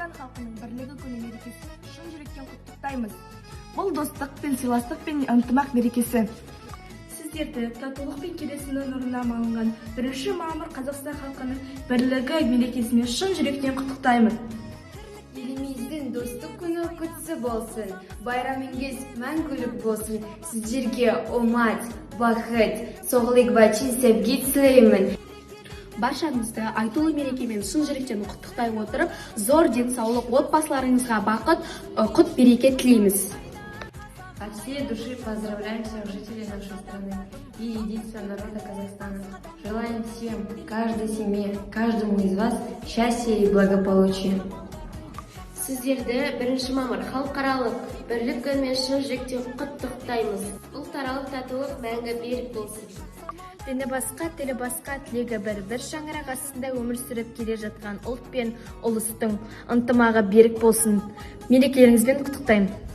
Қазақстан халқының бірлігі күні мерекесімен шын жүректен құттықтаймыз. Бұл достық пен сыйластық пен ынтымақ мерекесі. Сіздерді татулық пен келісімнің нұрына малынған 1 мамыр, Қазақстан халқының бірлігі мерекесімен шын жүректен құттықтаймын. Еліміздің достық күні құтты болсын, байрамыңыз мәңгілік болсын. Сіздерге омат, бақыт, соғлық ва чын sevgi тілеймін. Баршаңызды айтулы мерекемен шын жүректен құттықтай отырып, зор денсаулық, отбасыларыңызға бақыт, құт береке тілейміз. От всей души поздравляем всех жителей нашей страны и единства народа Казахстана. Желаем всем, каждой семье, каждому из вас счастья и благополучия. Сіздерді 1 мамыр, халықаралық бірлік күнімен шын жүректен құттықтаймыз. Ұлтаралық татулық мәңгі берік болсын. Діні басқа, тілі басқа, тілегі бір, бір шаңырақ астында өмір сүріп келе жатқан ұлт пен ұлыстың ынтымағы берік болсын. Мерекелеріңізбен құттықтаймын.